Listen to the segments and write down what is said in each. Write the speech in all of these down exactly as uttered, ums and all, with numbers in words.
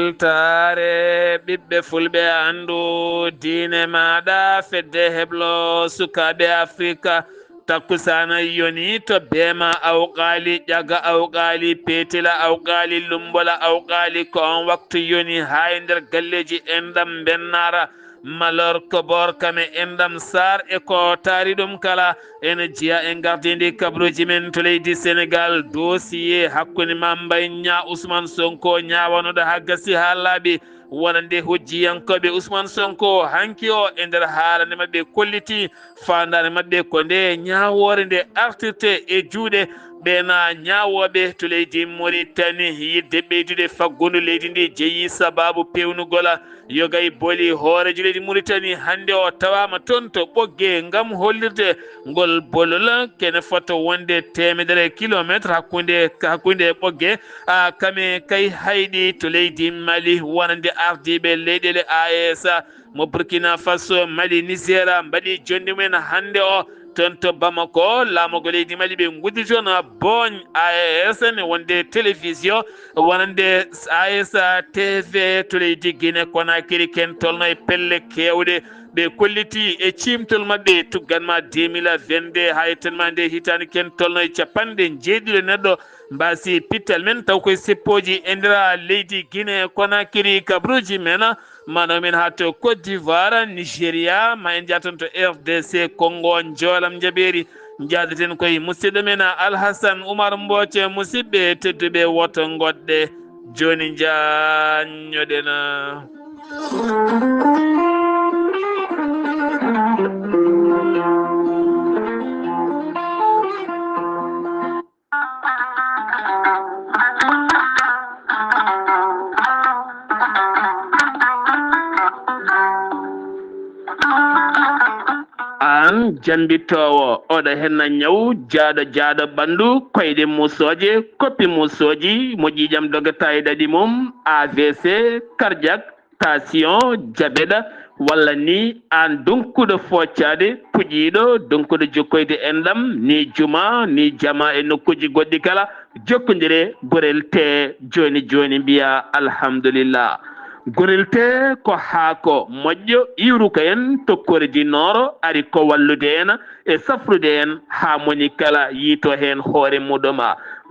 Weltaare ɓiɓɓe fulɓe, anndu diine maaɗa, fedde heblo sukaaɓe Afrika. Takkusaana yoni to Beema Awqaali, Ƴaga Awqaali, Peetila Awqaali, Lumbola Awqaali. Ko on waktu yoni haa e nder galleeji enɗam Mbennaara, Malor, Kobor, Kame, enɗam Saar e ko taari ɗum kala. Ene jeyaa e ngardiindi kabaruuji men to leydi Senegaal, dossier hakkunde Mame Mbaye Niang, Ousmane Sonko ñaawanooɗo haa gasi haa laaɓi. Wonande hujjiyankooɓe Ousmane Sonko hanki o, e nder haalande maɓɓe kolliti faandaare maɓɓe ko nde ñaawoore nde artirte e juuɗe ɓeena ñaawooɓe to leydi Mauritanie, yiɗde ɓeydude faggundu leydi ndi jeyi sabaabu peewnugol yogay booli hooreejo leydi Mauritanie hannde o tawaama toon to Ɓoggee ngam hollirde ngol bolol. Kene fota wonde teemedere kilomeetre hakkunde, hakkunde Ɓoggee, a, Kame kay hayɗi to leydi Mali, wonande ardiiɓe leyɗeele A E S mo Burkina Faso, Mali, Nigeria mbaɗi jonde mumen hannde o toon to Bamako. Laamorgo leydi Mali ɓe nguddi toon booñ A E S ne wonde télévision wonande A E S T V to leydi Guinée Conakry, ken tolno e pelle keewɗe. Ɓe kolliti e ciimtol maɓɓe tuggan ma deux mille vingt-deux haa yettan ma nde hitaande ken tolno e capanɗe njeeɗiɗo neɗɗo mbaasi pittal men taw koye seppooji e nder leydi Guinée Conakry, kabaruuji men. Mano men haa to Côte d'Ivoire, Nigeria, ma en jaaton to R D C Congo, njoolam njabeeri. Njaadoten koye musidɗo men Alhasan Oumar Mbooc. Musidɓe tedduɓe, woto ngoɗɗe. Jooni njaanñoɗen. Aan jammbitoowo, oɗo henna ñaw, jaaɗo, jaaɗo ɓanndu, koyɗe muusooje, koppi muusooji, mo ƴiiƴam dogata e ɗaɗi mum, A V C, cardiaque, tension, diabète, walla ni aan donkuɗo foccaade, puƴiiɗo, donkuɗo jokkoyde enɗam, ni juma, ni jama e nokkuuji goɗɗi kala, jokkondire Gorel Tee jooni jooni, mbiya alhamdulillah. Gorel Tee ko haako moƴƴo iwruka en tokkoreji nooro, ari ko wallude en e safrude en haa moni kala yiito heen hoore muɗum.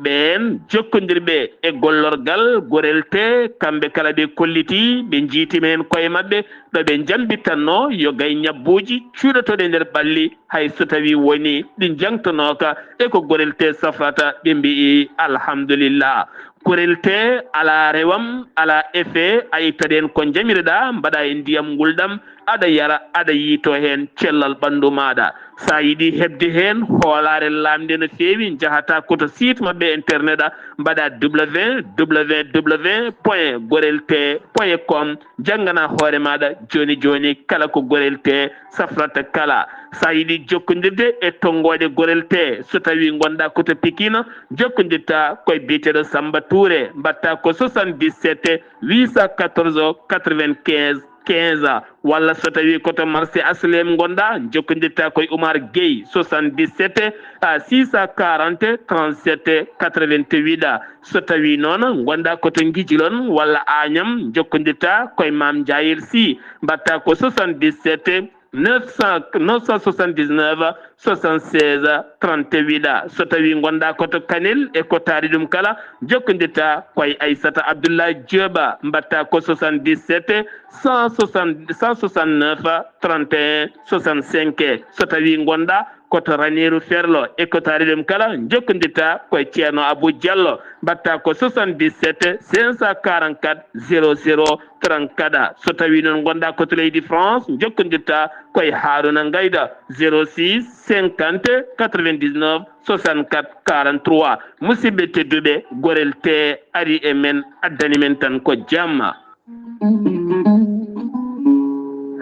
Ɓeen jokkondirɓe e gollorgal Gorel Tee, kamɓe kala ɓe kolliti, ɓe njiitima heen koye maɓɓe, ɗo ɓe njambitanno yo gay ñabbuuji cuuɗotooɗi e nder ɓalli, hay so tawii woni ɗi njangtonooka e ko Gorel Tee safrata, ɓe mbi'i alhamdulillah. Gorel Tee alaa rewam, alaa effet, a ittat heen ko njamiroɗaa, mbaɗaa e ndiyam ngulɗam, aɗa yara, aɗa yiito heen cellal ɓanndu maaɗa. So a yiɗi heɓde heen hoolaare laamnde no feewi, njahataa ko to site maɓɓe internet, a mbaɗa W W W point gorel tee point com, njanngana hoore maaɗa jooni jooni kala ko Gorel Tee safrata kala. So a yiɗi jokkondirde e tonngooɗe Gorel Tee, so tawii ngonɗaa ko to Pikine, jokkondirtaa koye biyeteeɗo Samba Touré, mbaɗtaa ko soixante-dix-sept huit cent quatorze quatre-vingt-quinze quinze, walla so tawii ko to marché H L M ngonɗaa, jokkondirtaa koye Oumar Gueye, soixante-dix-sept à six cent quarante trente-sept quatre-vingt-huit. So tawii noon ngonɗaa ko to Ngijilon walla Agnam, jokkondirtaa koye Mame Ndiayel Sy, mbaɗtaa ko soixante-dix-sept neuf cent, neuf cent soixante-dix-neuf soixante-seize trente-huit. So tawii ngonɗaa ko to Kanel e ko taari ɗum kala, jokkondirtaa koye Aissata Abdoulaye Diop, mbaɗtaa ko soixante-dix-sept cent soixante, cent soixante-neuf trente et un soixante-cinq. So tawii ngonɗaa ko to Raneeru Ferlo e ko taari ɗum kala, jokkondirtaa koye Ceerno Abou Diallo, mbaɗtaa ko soixante-dix-sept cinq cent quarante-quatre zéro zéro trente-quatre. So tawii noon ngonɗaa ko to leydi France, jokkondirtaa koye Harouna Ngayda, zéro six cinquante quatre-vingt-dix-neuf soixante-quatre quarante-trois. Musidɓe tedduɓe, Gorel Tee ari e men, addani men tan ko jamma.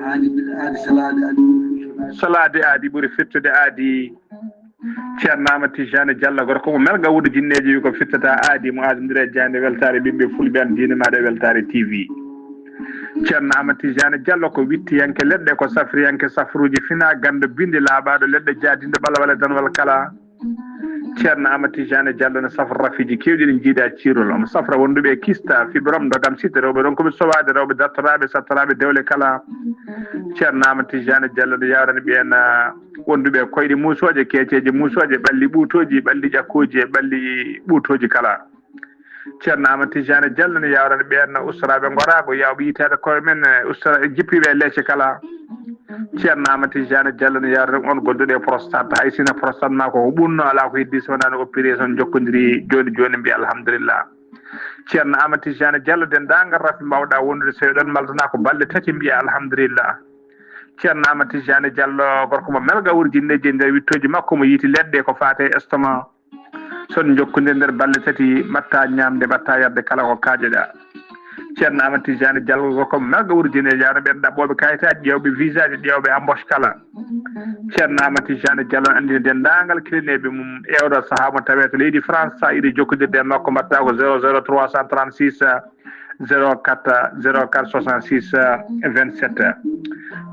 Aadi, aadi salaade, aadi ɓuri fettude. Salaade aadi ɓuri fettude aadi. Ceerno Amadou Tidiane Diallo, gorko mo melga wuuɗo jinneeji, wi ko fittata aadi mo aadondire e jaaynde weltaare ɓiɓɓe fulɓe, an diine maaɗa e weltaare T V. Ceerno Amadou Tidiane Diallo ko wittiyanke leɗɗe, ko safriyanke safruuji fina, ganndo binndi laaɓaaɗo leɗɗe, jaadinɗo ɓalawale danwal kala. Ceerno Amadou Tidiane Diallo ne safra rafiiji keewɗi, ɗi njiidaa ciirol. Omo safra wonduɓe e kista, fibrome, ndogam, site, rewɓe ronkuɓe sowaade, rewɓe dartoraaɓe, sattoraaɓe dewle kala. Ceerno Amadou Tidiane Diallo ne yawrani ɓeen, ah, wonduɓe e koyɗe muusooje, keeceeje muusooje, ɓalli ɓuutooji, ɓalli ƴakkooji e ɓalli ɓuutooji kala. Ceerno Amadou Tidiane Diallo ne yawrani ɓeen ustoraaɓe ngoraago, yawɓe yitaade koye men, eh, ustora-, jippiiɓe e leece kala. Ceerno Amadou Tidiane Diallo ne yawrani on gonduɗo e prostate, hay sinno prostate ma ko ko ɓunno, alaa ko heddi so wonaa no opération, jokkondiri jooni jooni, mbiya alhamdulillah. Ceerno Amadou Tidiane Diallo, denndaangal rafi mbawɗa wondude, so eɗon maldana ko balɗe tati, mbiya alhamdulillah. Ceerno Amadou Tidiane Diallo, gorko mo melga wurjinneeji e nder wittooji makko, mo yiiti leɗɗe ko faate estomac. So on njokkondir nder balɗe tati, mbaɗta ñaamde, mbaɗta yarde kala ko kaajeɗa. Ceerno Amadou Tidiane Diallo, gorko mo melga wurjinneeji, yawna ɓeen ɗaɓɓooɓe kayitaaji, ƴeewɓe visaaji, ƴeewɓe embauche kala. Ceerno Amadou Tidiane Diallo anndini denndaangal kilineeɓe mum e oɗo sahaa mo tawee to leydi France, so a yiɗi jokkondirde e makko, mbaɗta ko zéro zéro trois cent trente-six, zéro quatre, zéro quatre soixante-six, vingt-sept.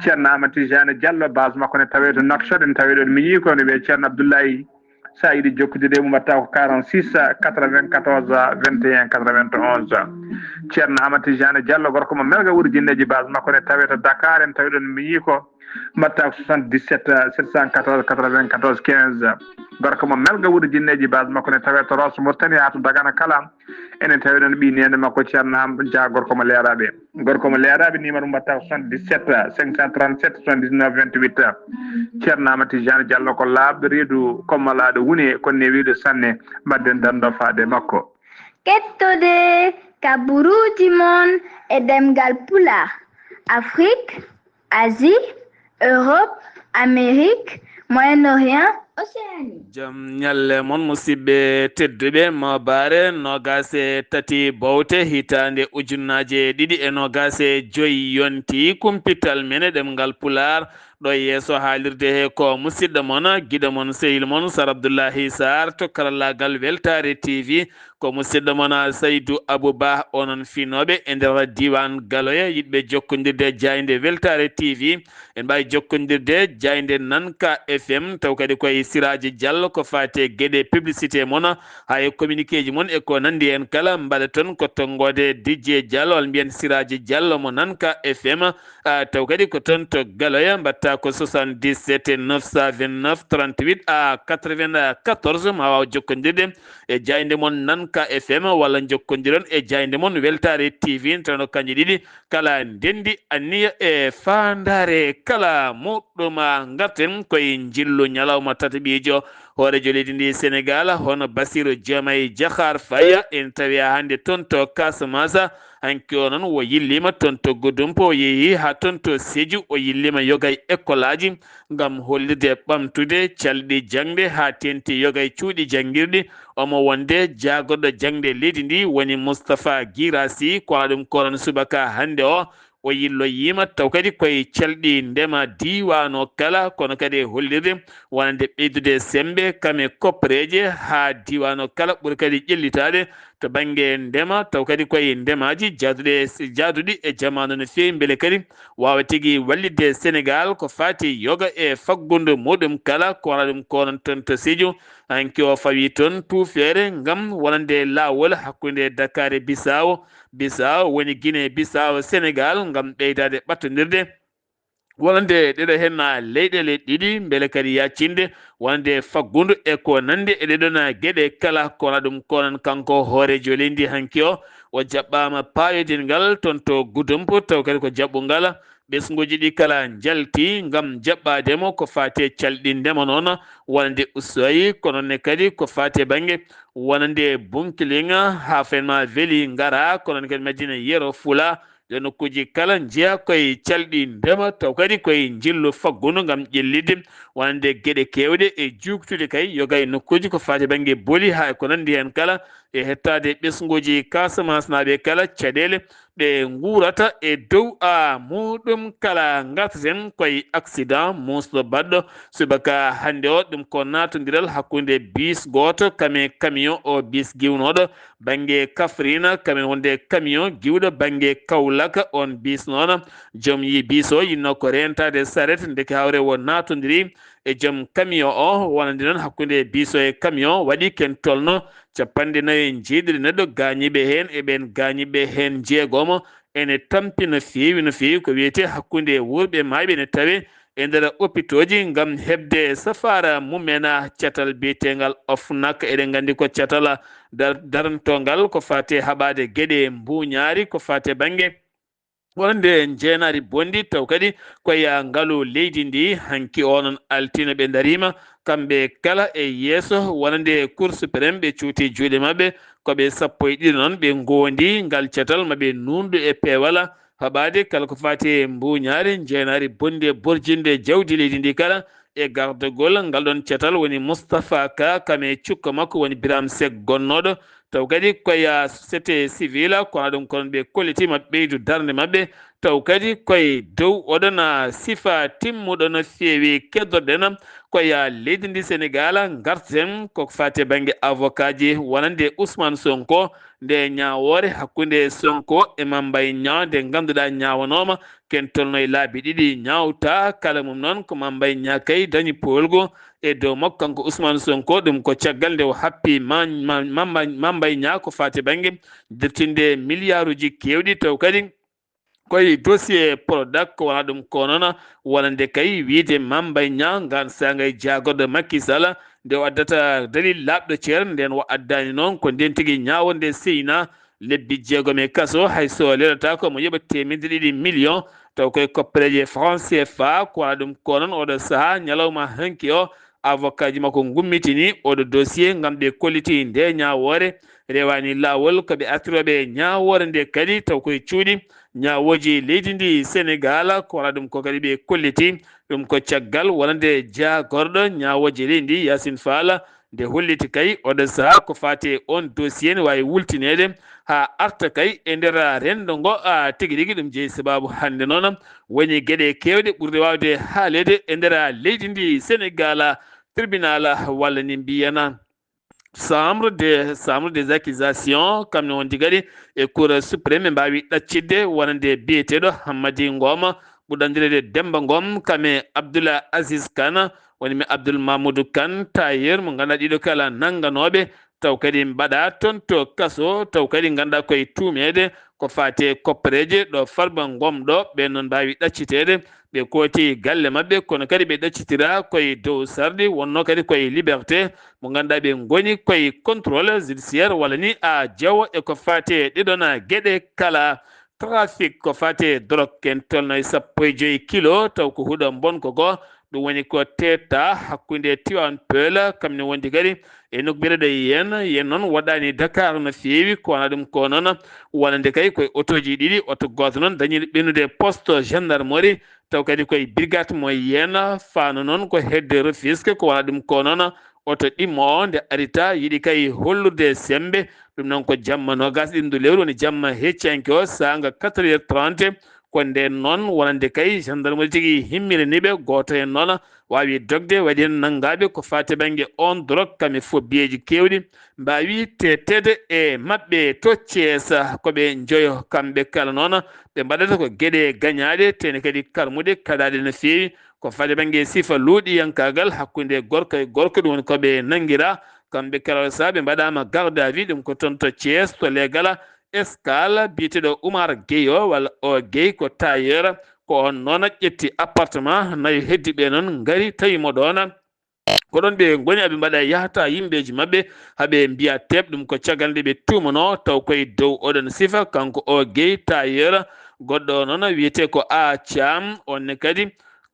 Ceerno Amadou Tidiane Diallo, base makko ne tawee to Nouakchott, en tawee ɗoon miñi ko ne wiyee Ceerno Abdoulaye. So a yiɗi jokkondirde e mum, mbaɗta ko quarante-six, quatre-vingt-quatorze, vingt et un, quatre-vingt-onze. Ceerno Amadou Tidiane Diallo, gorko mo melga wurjinneeji, base makko ne tawee to Dakar, en tawee ɗoon miñi ko, mbaɗta ko soixante-dix-sept, sept cent quatorze, quatre-vingt-quatorze, quinze. Gorko mo melga wurjinneeji, base makko ne tawee to Rosso Mauritanie haa to Dagana kala. Enen tawi ɗon ɓii neene makko Ceerno Ham Dia, gorko mo Leeraaɓe. Gorko mo Leeraaɓe, numéro mbaɗta ko soixante-dix-sept, cinq cent trente-sept, soixante-dix-neuf, vingt-huit. Ceerno Amadou Tidiane Diallo ko laaɓɗo reedu, ko malaaɗo wune, ko newiiɗo sanne. Mbaɗden dando faade makko. Kettode kaburuuji mon e ɗemngal Pulaar, Afrique, Asie, Europe, Amérique, Moyen-Orient, Océanie. Jam ñalle mon, musidɓe tedduɓe. Maabaare noogaas e tati Bowte, hitaande ujunnaaje ɗiɗi e noogaas e joy yonti. Kumpital men e ɗemngal Pulaar, ɗo yeeso haalirde he ko musidɗo mon, giɗo mon, sehil mon, Sar Abdullahi Sarr, to karallaagal Weltaare T V. Ko musidɗo mon Saydu Abu Ba, onon finooɓe e nder diiwaan Galoya, yiɗɓe jokkondirde e jaaynde Weltaare T V. En mbaawi jokkondirde jaaynde Nanka F M, taw kadi ko e Siraaji Diallo ko faati e geɗe publicité mon, haa e communiqué ji mon e ko nanndi heen kala, mbaɗa toon ko tonngoode D J Diallo, walla mbiyen Siraaji Diallo mo Nanka F M. Ah, taw kadi ko toon to Galoya, mbaɗta ko soixante-dix-sept neuf cent vingt-neuf trente-huit à quatre-vingt-quatorze, ma waaw jokkondirde e jaaynde mon Nanka F M, walla njokkondiron e jaaynde mon Weltaare T V, tawno kañje ɗiɗi kala ndenndi anniya e faandaare kala. Muɗɗum, ah, ngarten koye njillu ñalawma tataɓiijo hooreejo leydi ndi Senegaal, hono Bassirou Diomaye Diakhar Faye, en tawi hannde toon to Casamance. Hanki o noon o yilliima toon to Goudomp, o yehi haa toon to Sédhiou, o yilliima yoga e école aji ngam hollirde ɓamtude calɗi jaŋde haa teeŋti yoga e cuuɗi janngirɗi. Omo wonde jaagorɗo jaŋde leydi ndi woni Moustapha Guirassy, ko ɗum ko noon subaka hannde o. O yilloyiima taw kadi koye calɗi ndema diiwaan o kala, kono kadi e hollirde wonande ɓeydude semmbe kame koppareeje haa diiwaan o kala ɓuri kadi ƴellitaade to bannge ndema, taw kadi koye ndemaaji jaaduɗe, jaaduɗi e jamaanu no feewi, mbele kadi waawa tigi wallitde Senegaal ko faati yoga e faggudu muɗum kala, ko wona ɗum ko noon toon to Sédhiou. Hanki o fawi toon tuufeere ngam wonande laawol hakkunde Dakar e Bissau, Bissau woni Guinée Bissau Senegaal, ngam ɓeydaade ɓattondirde wonande ɗeɗo heen leyɗeele ɗiɗi, mbele kadi yaacinde wonande faggudu e ko nanndi e ɗeɗon geɗe kala. Ko wona ɗum ko noon kanko hooreejo leydi hanki o, o jaɓɓaama paayodingal toon to Goudomp, taw kadi ko jaɓɓungal ɓesnguuji ɗi kala njalti ngam jaɓɓaade mo ko faati e calɗi ndema noon, wonande Oussouye, ko noon ne kadi ko faati e bannge wonande Bounkiling, haa Fenma Veli ngara, ko noon kadi Madina Yero Fula. Ɗe nokkuuji kala njeyaa koye calɗi ndema, taw kadi koye njillu faggudu ngam ƴellitde wonande geɗe keewɗe e juuttude kay yoga e nokkuuji ko faati bannge boli haa e ko nanndi heen kala, e hettaade ɓesnguuji Casamance naaɓe kala caɗeele ɗe nguurata e dow a muɗum kala. Ngartaten koye accident muusɗo baɗɗo subaka hannde o, ɗum ko naatondiral hakkunde bis gooto kame camion o bis giwnooɗo bannge Kafrine, kamen wonde camion giwɗo bannge Kaolack. On bis noon, joom yi bis o yinno ko reentaade saret, ndeke hawre o naatondiri e joom kamiyo o, wonande noon hakkunde biiso e kamiyo, waɗi ken tolno capanɗe nayi e njeeɗiɗi neɗɗo gaañiiɓe heen, e ɓeen gaañiiɓe heen njeegomo ene tampi no feewi, no feewi. Ko wiyetee hakkunde wuurɓe maayɓe ne tawee e nder opitooji ngam heɓde safaara mum en. Catal biyeteengal OFNAC, eɗen nganndi ko catal dar-, darantoongal ko faati e haɓaade geɗe mbuuñaari, ko faati e bannge wonande njeenaari bonndi, taw kadi ko e ngalu leydi ndi. Hanki onon altine ɓe ndariima, kamɓe kala e yeeso wonande Cour suprême, ɓe cuuti juuɗe maɓɓe, ko ɓe sappo e ɗiɗo noon ɓe ngoondi ngal catal ma ɓe nuunɗu e peewal. Haɓaade kala ko faati e mbuuñaari, njeenaari bonndi e borjinde jawdi leydi ndi kala, e gardagol ngal ɗoon catal woni Moustapha Ka, kam e cukko makko woni Birame Seck gonnooɗo. Taw kadi ko e société civile, kono ɗum kono ɓe kolliti maɓɓe ɓeydu darnde maɓɓe. Taw kadi ko e dow oɗon sifa timmuɗo no feewi keddorɗen ko e leydi ndi Sénégal. Ngarten ko faati e bannge avocat ji wonande Ousmane Sonko, nde ñaawoore hakkunde Sonko e Mame Mbaye Niang nde ngannduɗaa ñaawanooma, ken tolno e laabi ɗiɗi ñaawta, kala mum noon ko Mame Mbaye Niang kay dañi poolgu e dow makko kanko Ousmane Sonko. Ɗum ko caggal nde o happi ma-, ma-, Mame Mbaye, Mame Mbaye Niang ko faati e bannge dirtinde miliyaaruuji keewɗi, taw kadi ko e dossier Prodac, ko wona ɗum ko noon wonande kay wiyde Mame Mbaye Niang ngaan saanga e jaagorɗo Macky Sall, nde o addata dalil laaɓɗo ceer, ndeen o addaani noon ko ndeen tigi ñaawonde seyna lebbi jeegom e kaso, hay so lelataako mo yoɓa teemedde ɗiɗi million, taw koye koppereeje franc C F A, ko wona ɗum ko noon oɗo sahaa ñalawma hanki o, avocat ji makko ngummitini oɗo dossier ngam ɓe kolliti nde ñaawoore, rewaani laawol ko ɓe artirooɓe ñaawoore nde kadi, taw koye cuuɗi ñaawooji leydi ndi Sénégal, ko wona ɗum ko kadi ɓe kolliti. Ɗum ko caggal wonande jaagorɗo ñaawooji leydi ndi, Yacine Fall, nde holliti kay oɗo sahaa ko faati e oon dossier ne waawi wultineede haa arta kay e nder renndo ngo, a, tigi rigi. Ɗum jeyi sabaabu hannde noon woni geɗe keewɗe ɓurɗe waawde haaleede e nder leydi ndi Sénégal, tribunal walla ni mbiyana chambre de, chambre des accusations, kam ne wonti kadi e Cour suprême, ɓe mbaawi ɗaccitde wonande biyeteeɗo Hammadi Ngom, ɓurɗo anndireede Demba Ngom, kam e Abdoulaye Aziz Kane, woni mi Abdoul Mamoudou Kane, tailleur mo ngannduɗaa ɗiɗo kala nannganooɓe, taw kadi mbaɗa toon to kaso, taw kadi ngannduɗaa koye tuumeede ko faati e koppereeje ɗo Farba Ngom ɗo, ɓeen noon mbaawi ɗacciteede, ɓe kooti galle maɓɓe, kono kadi ɓe ɗaccitira koye dow sarɗi, wonnoo kadi koye liberté, mo ngannduɗaa ɓe ngoni koye contrôle judiciaire walla ni a jewo e ko faati e ɗiɗon geɗe kala. Trafic ko faati e drogue, ken tolno e sappo e joyi kilo, taw ko huɗo mbonko goo, ɗum woni ko teetta hakkunde Tivaouane Peulh, kam ne wondi kadi e nokku biyeteeɗo Yeen. Yeen noon woɗɗaani Dakar no feewi, ko wona ɗum ko noon wonande kay koye otooji ɗiɗi, oto gooto noon dañi ɓennude poste gendarmerie, taw kadi koye brigade mo Yeen, faano noon ko hedde Rufisque, ko wona ɗum ko noon oto ɗimmo o nde arita yiɗi kay hollude semmbe. Ɗum noon ko jamma noogas ɗiɗi ndu lewru, woni jamma heccanke o, saanga quatre heures trente. Ko ndeen noon wonande kay gendarmerie tigi himmirani ɓe, gooto heen noon waawi dogde, waɗi heen nanngaaɓe ko faati bannge oon drogue, kam e fobbiyeeji keewɗi, mbaawi teetteede e maɓɓe to Thiès. Ko ɓe njoyo, kamɓe kala noon ɓe mbaɗata ko geɗe gañaaɗe, tene kadi karmuɗe, kaɗaaɗe no feewi. Ko faati bannge sifa luuɗiyankaagal hakkunde gorko e gorko, ɗum woni ko ɓe nanngiraa. Kamɓe kala, sahaa ɓe mbaɗaama garde à vue, ɗum ko toon to Thiès, to Leegala, Escale, biyeteeɗo Oumar Gueye o, walla O Gueye, ko tailleur, ko oon noon ƴetti appartement, nayo heddiiɓe noon ngari, tawi mo ɗoon. Ko ɗoon ɓe ngoni, aɓe mbaɗa yahta yimɓeeji maɓɓe, haa ɓe mbiya teep, ɗum ko caggal nde ɓe tuumanoo, taw koye dow oɗon sifa, kanko O Gueye, tailleur, goɗɗo o noon wiyetee ko A Thiam, oon ne kadi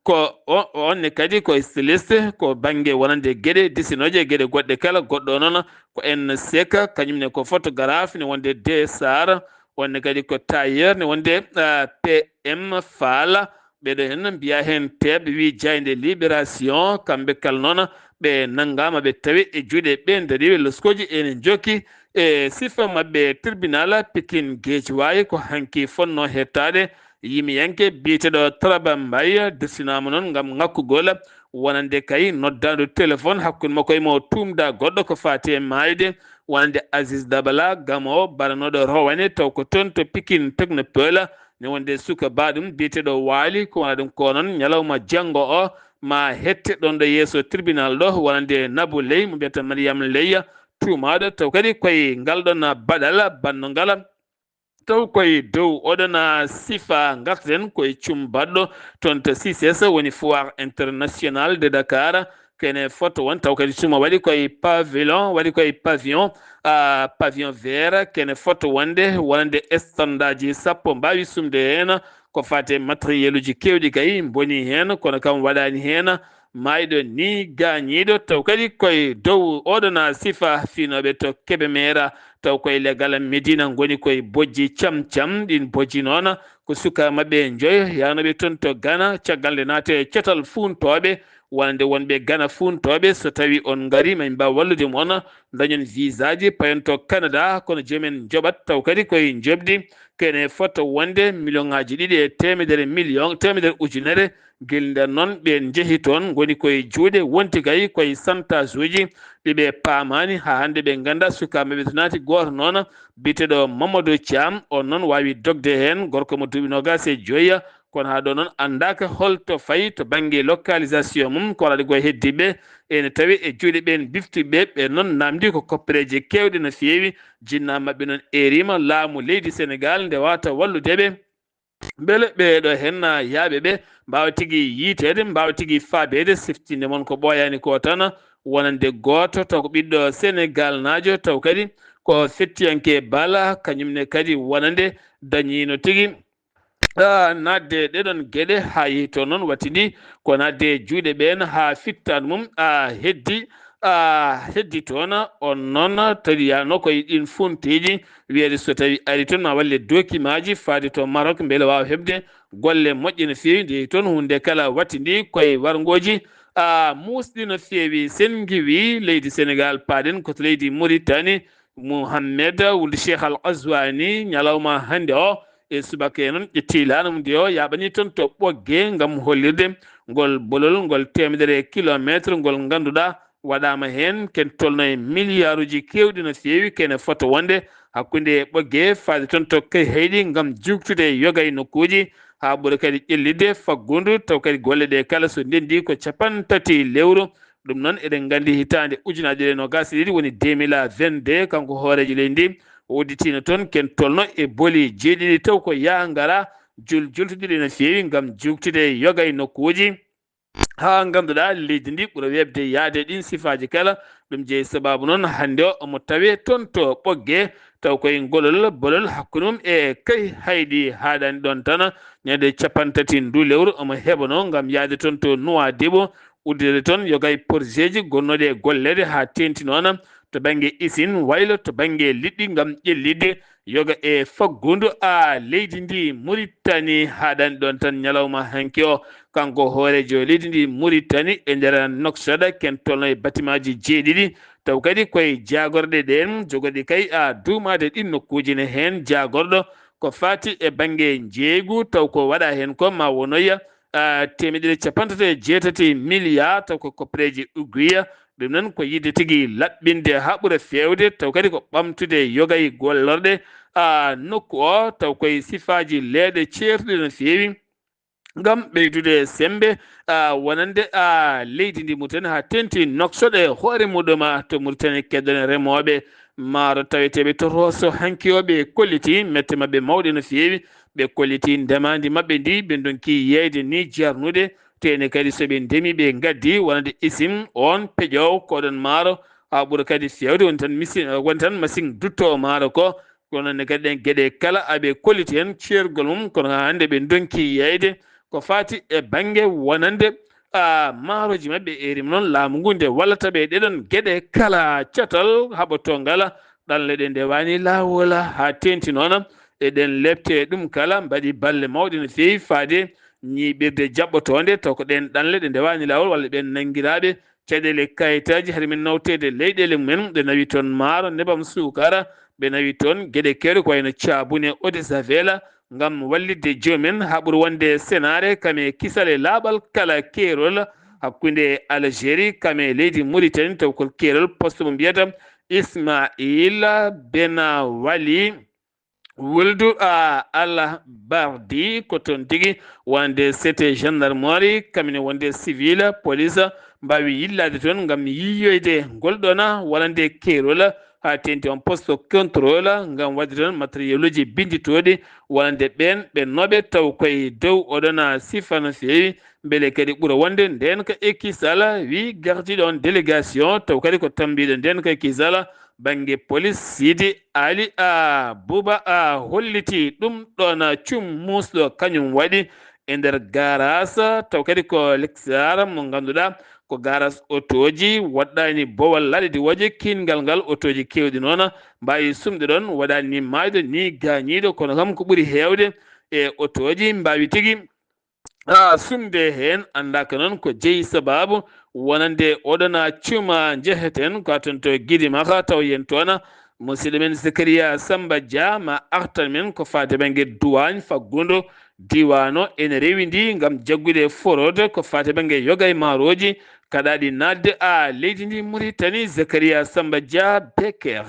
ko o, oon ne kadi ko styliste, ko bannge wonande geɗe disinooje, geɗe goɗɗe kala. Goɗɗo o noon ko N Seck, kañum ne ko photographe, ne wonde D Sarr, oon ne kadi ko tailleur, ne wonde, ah, P M Fall. Ɓeɗo heen mbiya heen teeɓ, wi jaaynde Libération, kamɓe kala noon ɓe nanngaama, ɓe tawi e juuɗe ɓe ndariiɓe, loskooji ene njokki e sifa maɓɓe. Tribunal Pikine Guédiawaye ko hanki fotnoo hettaade yimiyanke biyeteeɗo Taraba Mbaye, dirtinaama noon ngam ŋakkugol wonande kay noddaandu téléphone hakkunde makko e mo tuumdaa goɗɗo ko faati e maayde, wonande Aziz Dabala, gamowo baranooɗo rowane, taw ko toon to Pikine Technopole, ne wonde suka baaɗum biyeteeɗo Waali, ko wona ɗum ko noon ñalawma janngo o, ma hette ɗon ɗo yeeso tribunal ɗo, wonande Nabou Leye mo mbiyata Mariam Leye, tuumaaɗo taw kadi koye ngal ɗon baɗal banno ngal. Taw koye dow oɗon sifa ngarten koye cum baɗɗo toon to C I C E S, woni Foire Internationale de Dakar. Kene foto won taw kadi tuma waɗi koye pavillon, waɗi koye pavillon, ah, pavillon vert. Kene foto wonde wonande standaaji sappo mbaawi sumde heen ko faati e matériel uji keewɗi kay mboni heen, kono kam waɗaani heen maayɗo ni gaañiiɗo. Taw kadi koye dow oɗon sifa fiinooɓe to Kébémer, taw koye leggal Medina ngoni koye bojji cam cam. Ɗin bojji noon ko suka maɓɓe njoyo yahnooɓe toon to Ghana, caggal nde naate e catal fuuntooɓe, wonande wonɓe Ghana fuuntooɓe, so tawi on ngari, ma en mbaaw wallude mon, dañon visaaji, payon to Canada, kono joom en njoɓat taw kadi koye njoɓdi. Kene foto wonde million ŋaaji ɗiɗi e teemedere million, teemedere ujunere. Gila nden noon, ɓe njehi toon, ngoni koye juuɗe, wonti kay koye santaas uji ɗi ɓe paamaani. Haa hannde ɓe nganndaa sukaaɓe ɓe to naati. Gooto noon, biyeteeɗo Mamadou Thiam, on noon waawi dogde heen, gorko mo duuɓi noogaas e joyi, kono haa ɗo noon anndaaka holto fayi to bannge localisation mum. Ko waɗaade goye heddiiɓe ene tawi e juuɗe ɓeen biftiiɓe. Ɓe noon naamndii ko koppereeje keewɗe no feewi. Jinnaaɓe maɓɓe noon eeriima laamu leydi Senegaal nde waawata wallude ɓe. Mbele ɓee ɗo heen yaaɓe ɓe mbaawa tigi yiyteede, mbaawa tigi faabeede, siftinde mon ko ɓooyaani ko tan, wonande gooto taw ko ɓiɗɗo Senegaalnaajo, taw kadi ko fettiyanke bala, kañum ne kadi wonande dañiino tigi, ah, naatde ɗee ɗoon geɗe haa yehi toon noon wattindi ko naatde e juuɗe ɓeen haa fittaan mum, ah, heddi, ah, heddi toon. On noon tawiyano koye ɗiin funteeji, wiyeede so tawi ari toon ma walle dokimaaji faade to Maroc mbele waawa heɓde golle moƴƴe no feewi. Nde toon huunde kala wattindi koye warngooji, ah, muusɗi no feewi. Sen ngiwi leydi Senegaal, paaɗen ko to leydi Mauritanie, Mouhamed wulde Cheikh Al Ghazouani, ñalawma hannde o e subaka e noon ƴetti laana mum nde o yaaɓani toon to Ɓoggee ngam hollirde ngol bolol ngol teemedere kilomeetre ngol ngannduɗaa waɗaama heen ken tolno e miliyaaruuji keewɗi no feewi. Kene foto wonde hakkunde Ɓoggee faade toon to Kayhayɗi ngam juuttude yoga e nokkuuji haa ɓura kadi ƴellitde faggudu, taw kadi golle ɗe kala so ndenndi ko capanɗe tati lewru. Ɗum noon, eɗen nganndi hitaande ujunaaje ɗiɗi e noogaas e ɗiɗi, woni deux mille vingt-deux, kanko hooreejo leydi ndi, o udditiino toon ken tolno e boli jeeɗiɗi, taw ko yaa ngara jul-, jultuɗi no feewi ngam juuttude yoga e nokkuuji, haa ngannduɗaa leydi ndi ɓura weeɓde yahde ɗiin sifaaji kala. Ɗum jeyi sabaabu noon hannde o omo tawee toon to Ɓoggee, taw koye ngolol bolol hakkunde mum e Kayhayɗi. Haaɗaani ɗoon tan, ñande capanɗe tati nduu lewru omo heɓanoo ngam yahde toon to Nuwaadibu, udditere toon yoga e porosieeji gonnooɗi e golleede haa teeŋti noon to bannge isin waylo to bannge liɗɗi ngam ƴellitde yoga e faggudu, a, leydi ndi Muritani. Haaɗaani ɗoon tan, ñalawma hanki o, kanko hooreejo leydi ndi Muritani e nder Nouakchott, ken tolno e batimaaji jeeɗiɗi, taw kadi koye jaagorɗe ɗeen jogorɗi kay, a, duumaade ɗiin nokkuuji ne heen jaagorɗo ko faati e bannge njeeygu, taw ko waɗaa heen ko ma wonoya, a, teemedere capanɗe tati e jeetati miliyaa, taw ko koppereeji uguiya. Ɗum noon ko yiɗde tigi laɓɓinde haa ɓura feewde, taw kadi ko ɓamtude yoga e gollorɗe, a, nokku o, taw koye sifaaji leeɗe ceertuɗe no feewi ngam ɓeydude semmbe, a, wonande, a, leydi ndi Muritani haa teeŋti Nouakchott e hoore muɗum, a, to Muritani. Keddon e remooɓe maaro taweteeɓe to Rosso hanki o, ɓe kollitii mette maɓɓe mawɗe no feewi. Ɓe kollitii ndemaandi maɓɓe ndi, ɓe ndonki yeeyde ni jarnude. Teene kadi so ɓe ndemi, ɓe ngaddi wonande isin oon peƴoowo koɗon maaro, haa ɓura kadi feewde woni tan misi-, woni tan masiŋ duttoowo maaro ko. Kono ne kadi ɗen geɗe kala aɓe kolliti heen ceergol mum, kono haa hannde ɓe ndonki yeeyde ko faati e bannge wonande, a, maaroji maɓɓe. Eeri noon laamu ngu nde wallata ɓe ɗee ɗoon geɗe kala, catal haɓoto ngala, ɗanle ɗe ndewaani laawol haa teeŋti noon. E ɗeen lepte ɗum kala mbaɗi balle mawɗe no feewi faade ñiiɓirde jaɓɓotoonde, taw ko ɗeen ɗanle ɗe ndewaani laawol walla ɓeen nanngiraaɓe caɗeele kayitaaji, hari min nawteede leyɗeele mumen, ɓe nawi toon maaro, nebam, suukara, ɓe nawi toon geɗe keewɗe ko wayno caabune, eau de javel, ngam wallitde joomum en haa ɓura wonde senaare, kam e kisal e laaɓal kala keerol hakkunde Algérie, kam e leydi Mauritanie, taw ko keerol poste mo mbiyata Ismaïl Ben Wali. Wuldu a Allah bardi ko toon tigi, wonande C T gendarmerie, kamine wonde civil, police, mbaawi yillaade toon ngam yiyoyde ngol ɗoon wonande keerol, haa teeŋti on poste contrôle, ngam waɗde toon matériel uji binnditooɗi wonande ɓeen ɓe nooɓe taw koye dow oɗon sifa no feewi. Mbele kadi ɓura wonde ndeen ka e kisal, wi gardiiɗo on délégation, taw kadi ko tammbiiɗo ndeen ka e kisal, bannge police, Sidi Ali a Buba a holliti ɗum ɗoon cum muusɗo kañum waɗi e nder garas, taw kadi ko Lexar mo ngannduɗaa ko garas otooji, waɗɗaani bowal laaɗe diwooje, kiinngal ngal otooji keewɗi noon mbaawi sumde ɗoon, waɗaani ni maayɗo ni gaañiiɗo, kono kam ko ɓuri heewde e otooji mbaawi tigi a sumde heen. Anndaaka noon ko jeyi sabaabu wonande oɗon cuma njeheten ko toon to Gidimaka, taw yen toon musidɗo men Zakaria Samba Dia ma artan men ko faati bannge duwaañ faggudu diiwaan o ene rewindi ngam jaggude forode ko faati bannge yoga e maarooji kaɗaaɗi naatde a leydi ndi Mauritanie. Zakaria Samba Dia Beker.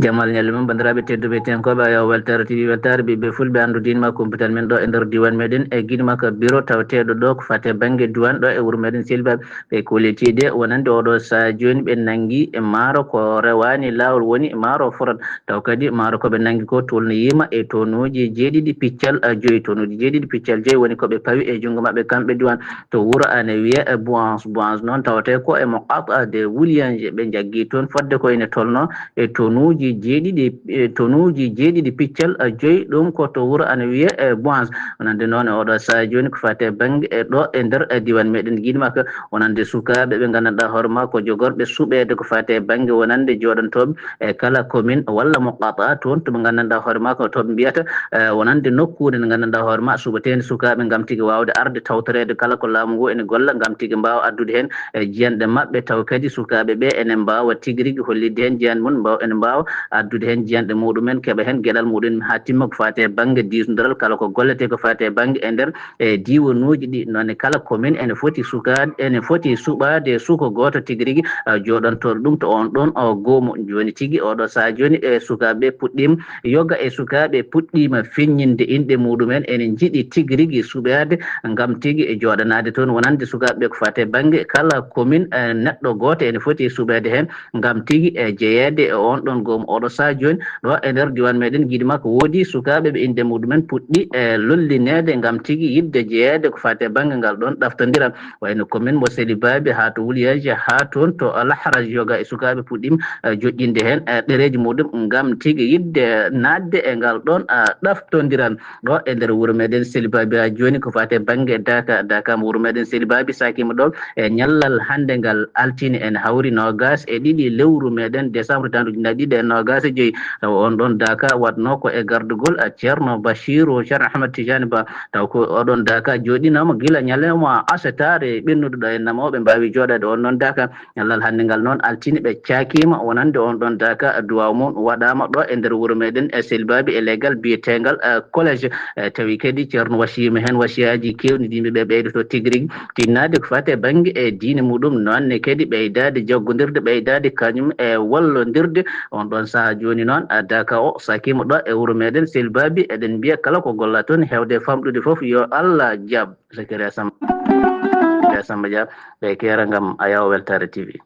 Jamal ñalli mum, banndiraaɓe tedduɓe tenkooɓe, a yaw weltaare T V, weltaare ɓiɓɓe fulɓe, anndu diin ma kumpital men ɗo e nder diiwaan meɗen e Gidimaka, biro tawateeɗo ɗo ko faati e bannge diiwaan ɗo e wuro meɗen Selbaɓe. Ɓe kollitiiɗe wonande oɗo sahaa jooni ɓe nanngi e maaro ko rewaani laawol, woni maaro forat, taw kadi maaro ko ɓe nanngi ko tolnoyiima e tonuuji jeeɗiɗi piccal joyi, tonuuji jeeɗiɗi piccal joyi woni ko ɓe pawi e junngo maɓɓe kamɓe diiwaan. To wuro ana wiyee Boance. Boance noon tawatee ko e Muqataa de Wuliyanje, ɓe njaggi toon fodde ko ene tolnoo e tonuuji jeeɗiɗi, e tonuuji jeeɗiɗi piccal joyi, ɗum ko to wuro ana wiyee Boance. Wonande noon e oɗo sahaa jooni ko faati e bannge e ɗo e nder diiwaan meɗen Gidimaka, wonande sukaaɓe ɓe nganndanɗaa hoore maa ko jogorɓe suɓeede ko faati e bannge wonande jooɗantooɓe e kala commune walla Muqataa toon to ɓe nganndanɗaa hoore maa ko to ɓe mbiyata, eh, wonande nokkuure nde nganndanɗaa hoore maa suɓeteende sukaaɓe ngam tigi waawde arde tawtoreede kala ko laamu ngu ene golla ngam tigi mbaawa addude heen, eh, jiyanɗe maɓɓe, taw kadi sukaaɓe ɓe ene mbaawa tigi rigi hollitde heen jiyanɗe mum, mbaaw-, ene mbaawa addude heen jiyanɗe muɗumen, keɓa heen geɗal muɗum haa timma ko faati e bannge diisndoral kala ko golletee ko faati e bannge e nder e diiwanuuji ɗi. Noon ne kala commune ene foti sukaade, ene foti suɓaade suko gooto tigi rigi, eh, jooɗantooɗo ɗum to oon ɗoon o goomu. Jooni tigi oɗo sahaa jooni e sukaaɓe puɗɗiima yoga e sukaaɓe puɗɗiima feññinde inɗe muɗumen, ene njiɗi tigi rigi suɓaade ngam tigi e jooɗanaade toon wonande sukaaɓe ɓe ko faati e bannge kala commune, eh, neɗɗo gooto ene foti suɓeede heen ngam tigi e jeyeede e oon ɗoon goomu. Oɗo sahaa jooni ɗo e nder diiwaan meɗen Gidimaka woodi sukaaɓe ɓe inɗe muɗumen puɗɗi e lollineede ngam tigi yiɗde jeyeede ko faati e bannge ngal ɗoon ɗaftondiral. Wayno commune mo Selibaabi haa to Wuliyanje haa toon to Lahraj yoga e sukaaɓe puɗɗiima, eh, joƴƴinde heen, eh, ɗereeji muɗum ngam tigi yiɗde naatde e ngal ɗoon, eh, ɗaftondiral. Ɗo e nder wuro meɗen Selibaabi haa jooni ko faati e bannge Daaka, Daaka mo wuro meɗen Selibaabi saakiima ɗo e ñallal hannde ngal altine en hawri noogaas e ɗiɗi lewru meɗen décembre tan ujunnaji ɗiɗi e noogaas e joyi. Taw oon ɗoon Daaka waɗnoo ko e gardugol, eh, Ceerno Bachiru, Ceerno Ahmad Tijani Ba. Taw ko oɗon Daaka jooɗinaama gila ñalawma asetaare ɓennuɗo ɗo e namooɓe mbaawi jooɗaade oon ɗoon Daaka. Ñallal hannde ngal noon altine ɓe caakiima wonande oon ɗoon Daaka duwaaw mum waɗaama ɗo e nder wuro meɗen e Selibaabi e leggal biyeteengal, eh, collège. Eh, tawi kadi Ceerno wasiima heen wasiyaaji keewɗi ɗi yimɓe ɓe ɓeydoto tigi rigi tinnaade ko faati e bannge e diine muɗum, noon ne kadi ɓeydaade jaggondirde, ɓeydaade kañum e wallondirde. Oon ɗoon sahaa jooni noon, eh, Daaka o saakiima ɗo e wuro meɗen Selibaabi, eɗen mbiya kala ko golla toon heewde famɗude fof yo Allah jaab. Zakaria Samba, Zakaria Samba Dia, ɓe keera ngam a yaw weltaare T V.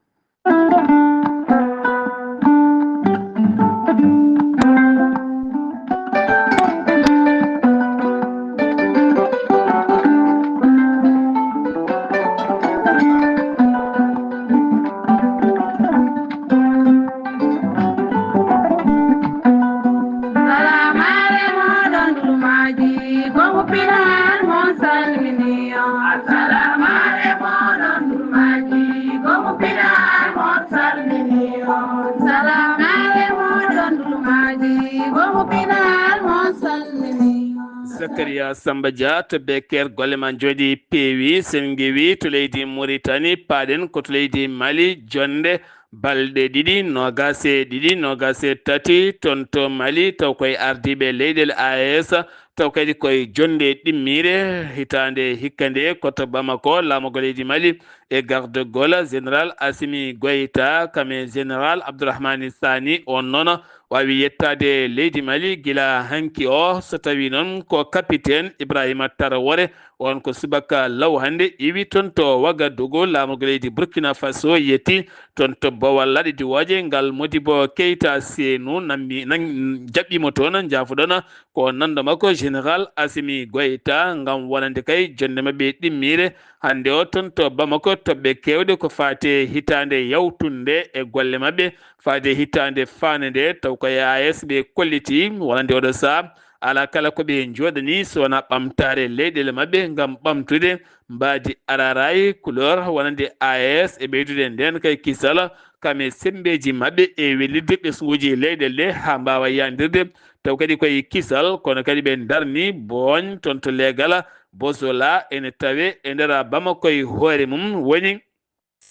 Zakaria Samba Dia to Beker, golle ma njooɗi peewi, sen ngewi to leydi Mauritanie, paaɗen ko to leydi Mali, jonde balɗe ɗiɗi, noogaas e ɗiɗi, noogaas e tati, toon to Mali, taw koye ardiiɓe leyɗeele A E S, taw kadi koye jonde ɗimmiire hitaande hikka nde, ko to Bamako, laamorgo leydi Mali, e gardagol Général Assimi Goïta, kam e Général Abdourahmane Sani, oon noon waawi yettaade leydi Mali gila hanki o, so tawii noon ko capitaine Ibrahima Traoré, on ko subaka law hannde iwi toon to Wagadugu, laamorgo leydi Burkina Faso, yetti toon to Bawal Laaɗe Diwooje. Ngal Modibo Keita Senu nammi, nan-, jaɓɓiimo toon, njaafoɗon ko nando makko Général Assimi Goïta, ngam wonande kay jonnde maɓɓe ɗimmiire hannde o toon to Bamako. Toɓɓe keewɗe ko faati e hitaande yawtunde e golle maɓɓe, faade hitaande faande nde, taw ko A E S ɓe kolliti wonande oɗo sahaa. Alaa kala ko ɓe njooɗanii so wonaa ɓamtaare leyɗeele maɓɓe ngam ɓamtude mbaadi araraay couleur wonande A E S e ɓeydude ndeen kay kisal kam e semmbeeji maɓɓe e wellitde ɓesnguuji leyɗeele ɗe haa mbaawa yaandirde. Taw kadi ko e kisal, kono kadi ɓe ndarni Booñ toon to Leegala, Bozola ene tawee e nder Bamako e hoore mum woni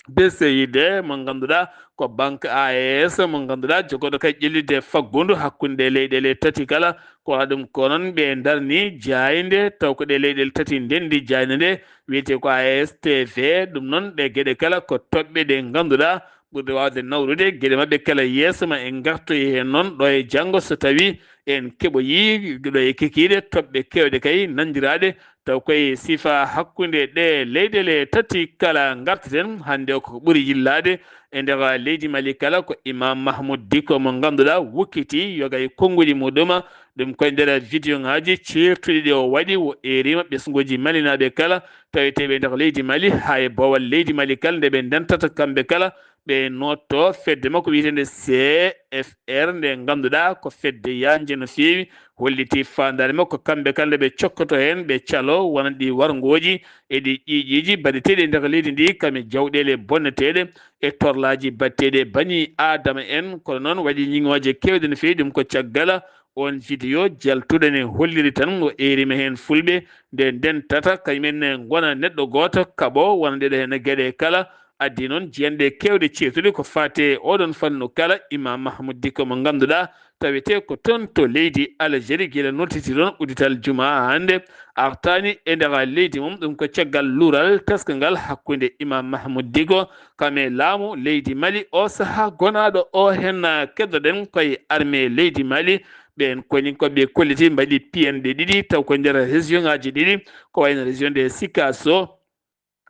B C I D mo ngannduɗaa ko banque A E S mo ngannduɗaa jogooɗo kay ƴellitde faggundu hakkunde leyɗeele tati kala. Ko waɗa ɗum ko noon ɓe ndarni jaaynde, taw ko ɗe leyɗeele tati ndenndi jaaynde nde wiyetee ko A E S T V. Ɗum noon ɗe geɗe kala ko toɓɓe ɗe ngannduɗaa ɓurɗe waawde nawrude geɗe maɓɓe kala yeeso ma en ngartoyi heen noon ɗo e janngo so tawii en keɓoyii ɗo e kikiiɗe toɓɓe keewɗe kay nanndiraaɗe. Taw koye sifa hakkunde ɗe leyɗeele tati kala ngartaten hannde o ko ɓuri yillaade e nder leydi Mali kala ko Imam Mahmoud Dicko mo ngannduɗaa wukkiti yoga e konnguɗi muɗum. Ɗum koye nder vidéo ŋaaji ceertuɗi ɗi o waɗi, o eerima ɓesnguuji malinaaɓe kala taweteeɓe nder leydi Mali haa e boowal leydi Mali kala nde ɓe ndentata kamɓe kala ɓe nootto fedde makko wiyeteende C F R nde ngannduɗaa ko fedde yaajnde no feewi, holliti faandaare makko kamɓe kala nde ɓe cokkoto heen, ɓe calo wonande ɗi warngooji e ɗi ƴiiƴiiji baɗeteeɗi e nder leydi ndi, kam e jawɗeele bonneteeɗe e torlaaji baɗteeɗi e banii Aadama en. Kono noon waɗi ñiŋooje keewɗe no feewi, ɗum ko caggal oon vidéo jaltuɗo ne holliri tan o eerima heen fulɓe nde ndentata kañum en ne ngona neɗɗo gooto kaɓo wonande ɗo heen geɗe kala. Addi noon jiyanɗe keewɗe ceertuɗe ko faati e oɗon fannu kala, Imam Mahmoud Dicko mo ngannduɗaa tawetee ko toon to leydi Algérie gila nodditi ɗoon uddital jumaa hannde, artaani e nder leydi mum. Ɗum ko caggal luural teskangal hakkunde Imam Mahmoud Dicko kam e laamu leydi Mali o sahaa gonaaɗo o heen. Keddoɗen koye armée leydi Mali, ɓeen koni ko ɓe kolliti mbaɗi piyanɗe ɗiɗi taw ko nder région ŋaaji ɗiɗi, ko wayno région de Sikasso,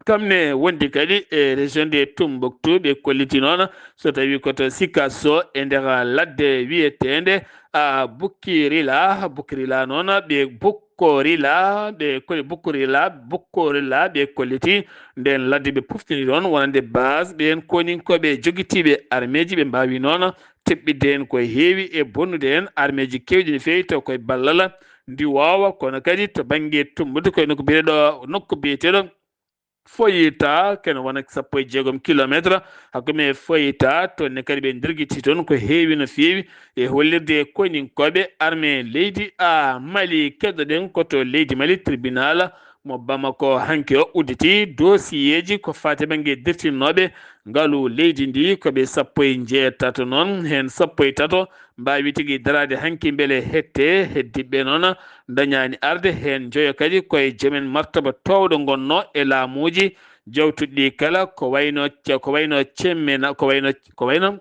kam ne wondi kadi e région de Tombouctou. Ɓe kolliti noon so tawi ko to Sikasso e nder ladde wiyeteende a Bukirila, Bukirila noon ɓe Bukkorila, ɓe koli Bukkorila, Bukkorila ɓe kolliti nden ladde ɓe puftini ɗoon wonande base ɓeen koninkooɓe jogitiiɓe armeeji. Ɓe mbaawi noon teɓɓidde heen ko heewi e bonnude heen armeeji keewɗi no feewi taw koye ballal ndiwoowa, kono kadi to bannge tumbude koye nokku biyeteeɗo, nokku biyeteeɗo Foyita, kene wona sappo e jeegom kilometre hakkunde Foyita, toon ne kadi ɓe ndirgiti toon ko heewi no feewi e hollirde e koninkooɓe armée leydi a Mali. Keddoɗen ko to leydi Mali, tribunal mo Bamako hanki o udditi dosiyeeji ko faati bannge dirtinnooɓe ngalu leydi ndi, ko ɓe sappo e njeetato noon, heen sappo e tato mbaawi tigi daraade hanki mbele hette, heddiɓe noon ndañaani arde, heen njoyo kadi koye jomen martaba toowɗo ngonno e laamuuji jawtuɗi ɗi kala, ko wayno ce-, ko wayno cemmena, ko wayno, ko wayno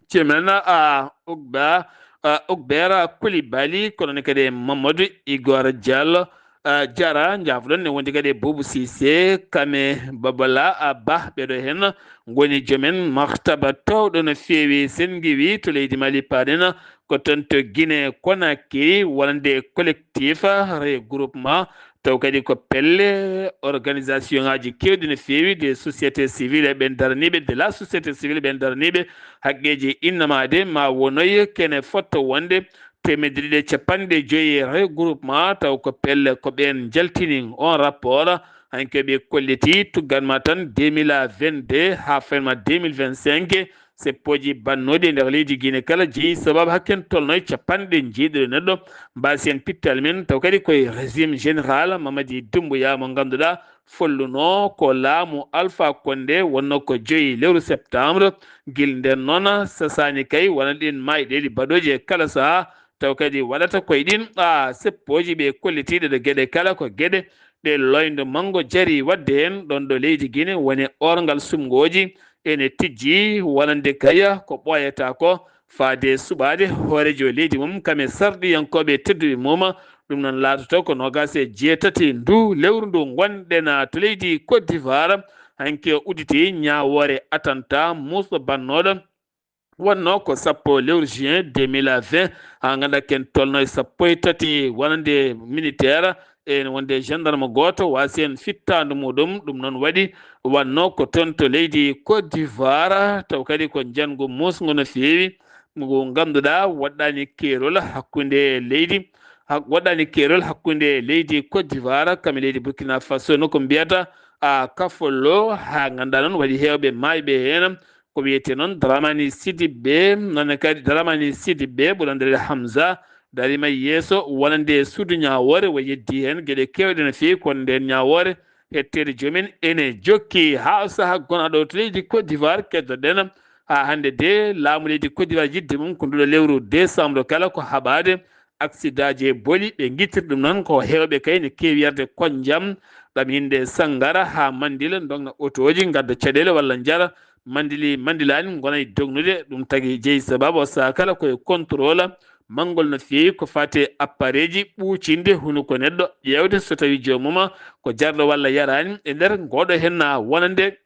cemmena, a, Ugba, a, Ugbera Coulibaly, kono ne kadi e Mamadou Igor Diallo, a, Diarra, njaafoɗon ne wondi kadi e Boubou Cissé, Kame Babala, a, Bah, ɓeɗo heen ngoni jomen martaba toowɗo no feewi. Sen ngiwi to leydi Mali paaɗen ko toon to Guinée Conakry, wonande collectif regroupement, taw kadi ko pelle organisation ŋaaji keewɗi no feewi, des sociétés civiles e ɓen daraniiɓe, de la société civile ɓen daraniiɓe haqqeeji innamaade ma wonoye kene fotto wonde teemedde ɗiɗi e capanɗe joyi e regroupement, taw ko pelle ko ɓeen njaltini on rapport. Hanki ɓe kolliti tuggan ma tan deux mille vingt-deux haa fenma deux mille vingt-cinq, seppooji bannooɗi e nder leydi Guinée kala jeyi sababu hakken tolnoy capanɗe jeeɗiɗo neɗɗo mbaasi heen pittal men, taw kadi koye régime général Mamadi Doumbouya mo ngannduɗaa folluno ko laamu Alpha Condé wonno ko joyi lewru septembre. Gil nden noon sasaani kay wona ɗin maayɗeeli baɗooji e kala sahaa, taw kadi waɗata koye ɗin, a, seppooji ɓe kollitiiɗe ɗo geɗe kala ko geɗe ɗe loyndo manngo jari waɗde heen ɗoon ɗo leydi Guinée woni orngal sumngooji ene tijji wonande kaya ko ɓooyata ko faade suɓaade hooreejo leydi mum kam e sarɗiyankooɓe tedduɓe mum. Ɗum noon laatoto ko noogaas e jeetati ndu lewru ndu ngonɗen to leydi Côte d'Ivoire. Hanki o udditi ñaawoore attentat muuso bannooɗo wonnoo ko sappo lewru juin deux mille vingt, haa ngannduɗaa ken tolno e sappo e tati wonande militaire e wonde gendarme gooto waasi heen fittaandu muɗum. Ɗum noon waɗi wonnoo ko toon to leydi Côte d'Ivoire, taw kadi ko njanngu muusngu no feewi, ngu ngannduɗaa waɗɗaani keerol hakkunde leydi, hak-, waɗɗaani keerol hakkunde leydi Côte d'Ivoire kam e leydi Burkina Faso, no ko mbiyata a kafolo, haa ngannduɗaa noon waɗi heewɓe maayɓe heen. Ko wiyetee noon Dramani Sidibé, noon kadi Dramani Sidibé, ɓuranndereede Hamza, dariima yeeso wonande suudu ñaawoore, o yeddi heen geɗe keewɗe no feewi, kono ndeen ñaawoore hetteede joomum en ene jokki haa sahaa gonaaɗo to leydi Côte d'Ivoire. Keddoɗen haa hannde de, laamu leydi Côte d'Ivoire yiɗde mum ko nduɗo lewru décembre kala ko haɓaade aksidaaji e boli, ɓe ngittiri ɗum noon ko heewɓe kay ne keewi yarde Koñjam, ɗam hinde Sangara haa Mandila, ndogna otooji, ngadda caɗeele walla njara, Mandili, Mandilaani ngona e dognude. Ɗum tagi jeyi sababu o sahaa kala koye contrôle manngol no feewi ko faati e appareeji ɓuucinde hunuko neɗɗo, ƴeewde so tawii joomum ko jarɗo walla yaraani e nder ngooɗo heen wonande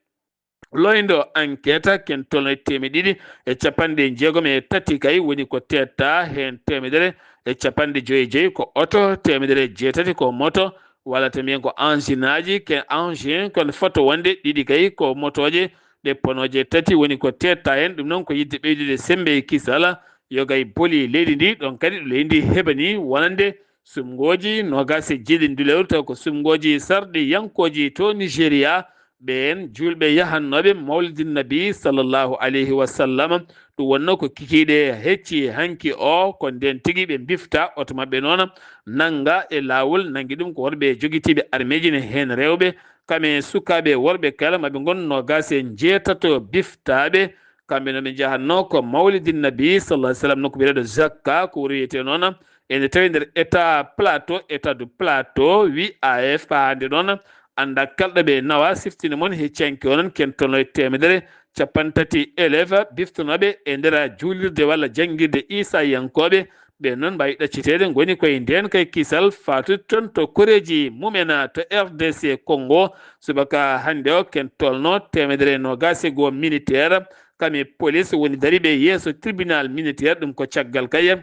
looyndo enquête. Ken tolno e teemedde ɗiɗi e capanɗe jeegom e tati kay woni ko teettaa heen, teemedere e capanɗe joyi e joyi ko oto, teemedere e jeetati ko moto, walla to mbiyen ko engine aji, ke engine kon foto wonde ɗiɗi kay ko motooje, ɗe ponooje tati woni ko teettaa heen. Ɗum noon ko yiɗde ɓeydude semmbe e kisal yoga e boli leydi ndi, ɗoon kadi ɗo leydi ndi heɓani wonande suɓngooji noogaas e jeeɗiɗi ndu lewru, taw ko suɓngooji sarɗiyankooji to Nigeria, ɓeen juulɓe yahannooɓe Mawlidin Nabi sallallahu alayhi wa sallam. Ɗum wonnoo ko kikiiɗe hecci hanki o, ko ndeen tigi ɓe mbifta oto maɓɓe noon, nannga e laawol, nanngi ɗum ko worɓe jogitiiɓe armeeji ne heen rewɓe, kam e sukaaɓe worɓe kala maɓe ngon noogaas e njeetato biftaaɓe. Kamɓe noon ɓe njahannoo ko Mawlidin Nabi sallallahu alayhi wa sallam, nokku biyeteeɗo Zakka, ko wuro wiyetee noon. Ene tawi nder état Plateau, état du Plateau, wi A F P haa hannde noon. Annda kala ɗo ɓe nawa, siftinde mon hecci hanki o noon, ken tolno e teemedere capanɗe tati élèves biftonooɓe e nder juulirde walla janngirde Iisayankooɓe. Ɓe noon mbaawi ɗacciteede, ngoni koye ndeen kay kisal faatude toon to koreeji mumen to R D C Congo. Subaka hannde o ken tolno teemedere e noogaas e goo militaire, kam e police woni dariiɓe yeeso tribunal militaire, ɗum ko caggal kay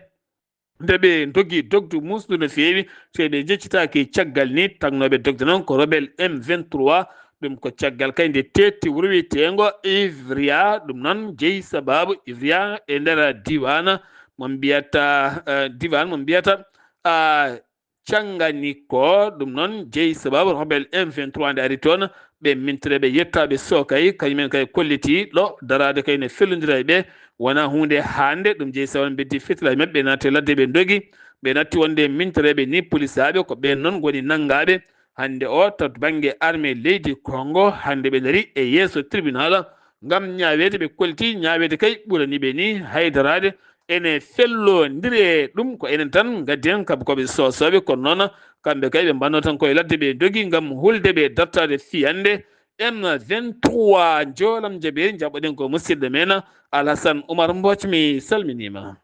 nde ɓe ndogi dogdu muusndu no feewi, so ɓe njeccitaaki caggal ni, tagnooɓe dogde noon ko rebelle M vingt-trois, ɗum ko caggal kay nde teetti wuro wiyeteengo Ivria, ɗum noon jeyi sababu Ivria e nder diiwaan mo mbiyata, eh, diiwaan mo mbiyata, ah, Cangani ko, ɗum noon jeyi sababu rebelle M vingt-trois nde ari toon, ɓe mintireeɓe yettaaɓe Sookay, kañum en kay kollitii ɗo daraade kay ne fellondira e ɓe, wonaa huunde hannde, ɗum jeyi sababu ɓe mbeddi fitilaaji maɓɓe, ɓe naati e ladde, ɓe ndogi, ɓe natti wonde mintireeɓe ni polisaaɓe, ko ɓeen noon ngoni nanngaaɓe hannde o to bannge armée leydi Congo, hannde ɓe ndarii e yeeso tribunal ngam ñaaweede, ɓe kollitii ñaaweede kay ɓurani ɓe ni haydaraade, ene fellondiri e ɗum, ko enen tan ngaddi heen kam ko ɓe soosooɓe, kono noon kamɓe kay ɓe mbannoo tan koye ladde, ɓe ndogi ngam hulde ɓe dartaade fiyannde M vingt-trois. Njoolam jaɓeeri, njaɓɓoɗen ko musidɗo men Alhassane Oumar Mbooc, mi salminiima.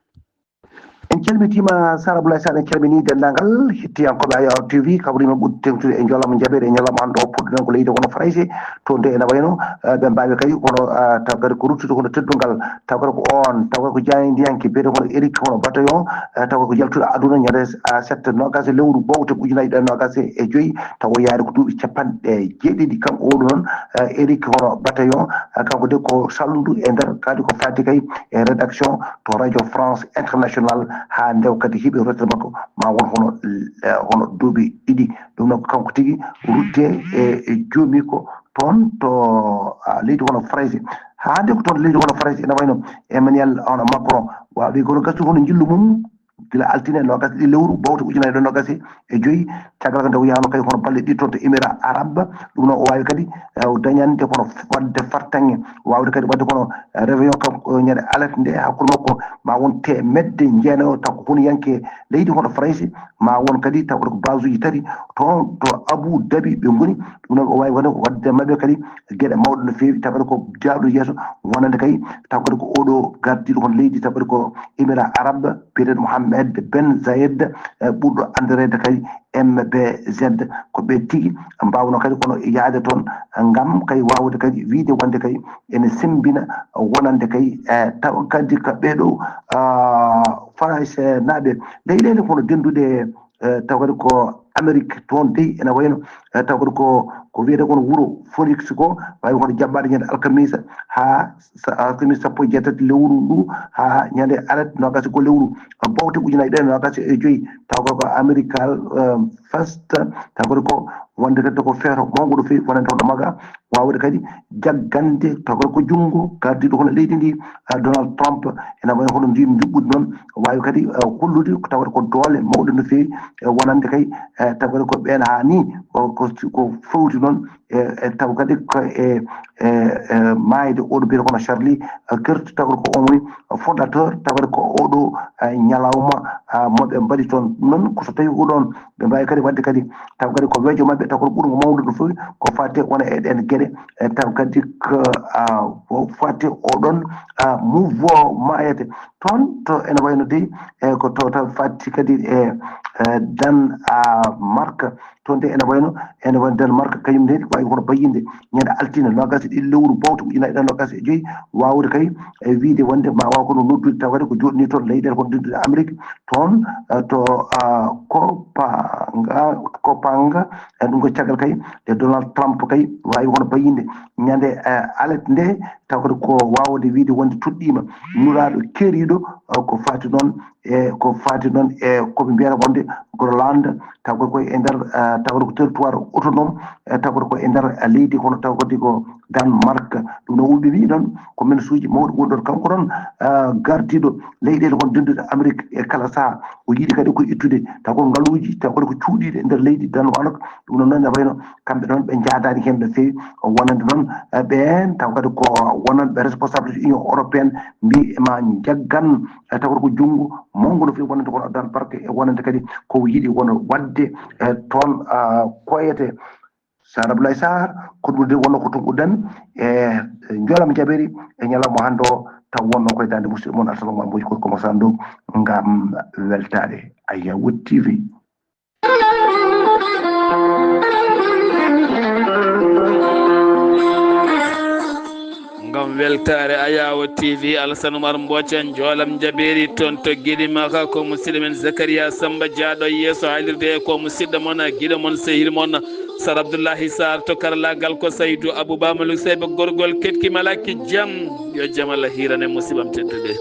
En calmitiima, Sara Abdoulaye Sall, en calminii denndaangal hettiyankooɓe Ayaw T V, kawriima ɓurɗe teeŋtude e njoolam jaɓeeri e ñalawma hannde o, puɗɗo-ɗen ko leydi kono Farayse, toon de ene wayno, eh, ɓe mbaawi kay kono, eh, taw kadi ko ruttude kono teddungal, taw kadi ko oon, taw kadi ko jaayndiyanke biyeteeɗo kono Eric kono Bataillon, eh, taw kadi ko jaltuɗo aduna ñande, eh, sept noogaas e lewru bowte ujunaaji ɗiɗi e noogaas e joy, taw o yaari ko duuɓi capanɗe jeeɗiɗi. Kanko oɗo noon, eh, Eric kono Bataillon, eh, kanko de ko salluɗo e nder kadi ko faati kay e rédaction to Radio France Internationale, haa nde o kadi heɓi retraite makko, ma won hono, eh, hono duuɓi ɗiɗi. Ɗum noon ko kanko tigi rutte e, e joomiiko toon to, ah, leydi hono Farayse. Haa nde ko toon leydi hono Farayse, ene wayno Emmanuel hono Macron, waawi kono gasii hono njillu mum gila altine noogaas e ɗiɗi lewru bowte ujunaaji ɗiɗi e noogaas e joy, caggal ko nde o yahno kay hono balɗe ɗiɗi toon to Émirats Arabes. Ɗum noon o waawi kadi, eh, o dañande kono waɗde fartaŋŋe, waawde kadi waɗde kono, eh, réveillon kanko, eh, ñande alet nde hakkunde makko ma won teemedde jeenayo, taw ko hunuyanke leydi hono Farayse, ma won kadi taw kadi ko basuji tati toon to Abu Dhabi ɓe ngoni. Ɗum noon o wawi wonde ko wadde maɓɓe kadi geɗe mawɗe no feewi taw kadi ko jaaɗo yeeso wonande kay taw kadi ko oɗo gardiɗo kon leydi taw kadi ko Émirats Arabes biyeteɗo Mohammed Ben Zayed, eh, ɓurɗo andireede kadi M B Z. Ko ɓe tigi mbawno kadi kono yaade toon ngam kay wawde kadi wiide wonde kay ene sembina wonande kay, eh, taw kadi ka ɓeɗo, ah, Faranse naɓe leyɗele kono denduɗe, eh, taw kadi ko Amérique toon dey ene wayno, eh, taw kadi ko ko wiyete kono wuro Phoenix ko wawi kono jaɓɓade ñande alkamisa ha sa- alkamisa sappo e jeetati lewru ndu ha ñande alet nogas ko lewru bowte ujunnaji ɗiɗi nogas e joyi taw kadi ko Americal, eh, First taw kadi ko wonde kadi ko feeto mawgo ɗo fewi wonande hoɗo maga wawde kadi jaggande taw kadi ko junngo gardiɗo hono leydi ndi, ah, Donald Trump ene wayno hono ndin njuɓɓudi noon wawi kadi, ah, hollude ko tawata ko doole mawɗe no fewi, eh, wonande kay, eh, taw kadi ko ɓen ha ni ko ko ko fewti noon e e taw kadi ko e e e maayde oɗo mbiyata kono Charlie, eh, Kirk taw kadi ko on woni fondateur taw kadi ko oɗo, eh, ñalawma, ah, mo ɓe mbaɗi toon noon ko so tawi oɗon ɓe mbawi kadi wadde kadi taw kadi ko wejo maɓɓe taw kadi ɓurgo mawnude ɗum fof ko fate wona e ɗen geɗe, e taw kadi ko, ah, ko fate oɗon, ah, mouvement maayete toon to ene wayno dey e ko to taw fatti kadi e, e Danemark toon de ene wayno ene wayno Danemark kañum ne wawi kono bayyinde ñande altine nogas e ɗiɗi lewru bowte ujunnaji ɗiɗi nogas e joyi wawde kay e wiide wonde ma waw kono noddude taw kadi ko joɗɗini toon leyɗele kono denduɗe Amérique toon, eh, to, ah, Kopanga Kopanga e ɗum ko caggal kay nde Donald Trump kay wawi kono bayyinde ñande, eh, alet nde taw kadi ko wawde wiide wonde toɗɗima nulaɗo keeriɗo, eh, ko fati noon e ko fati noon e koɓe mbiyata wonde Groenland taw kadi koye e nder, eh, taw kadi ko territoire autonome, eh, taw kadi ko e nder, eh, leydi kono taw kadi ko Danemark. Ɗum no wonɓe mbi noon ko ministre uji mawɗi woni ɗon kanko noon, eh, gardiɗo leyɗele kon denduɗe Amérique e kala saaha o yiɗi kadi ko ittude taw ko ngaluuji taw kadi ko cuuɗiiɗe e nder leydi Danemark. Ɗum noon noon ne wayno kamɓe noon ɓe njaadaani heen no feewi wonande noon, eh, ɓeen taw kadi ko wonande ɓe responsable Union européenne mbi ma njaggan, eh, taw kadi ko junngo mawgo no feewi wonande kono Danemark e wonande kadi ko yiɗi wona waɗde, eh, toon, ah, koyete Sar Abdoulaye Sarr ko ɗum de wonno ko tunkuɗen e, e njoolam jaɓeeri e ñalawma hannde o taw wonno koye daande musidɗo mon Alsana Mboy Gorko mo Sandu ngam weltaade Ayawo T V. Ngam weltaare Ayawo T V, Alassane Oumar Mboca, njoolam jabeeri toon to Giɗimaka, ko musidɗo men Zakaria Samba Jaaɗo yeeso haalirde, ko musidɗo mon, giɗo mon, sehil mon, Sar Abdoullahi Sarr to karalaagal, ko Saydou Abouba Malick Seyba gorgol keɗki malaki jam. Yo jam Allah hiirane musibam teddude.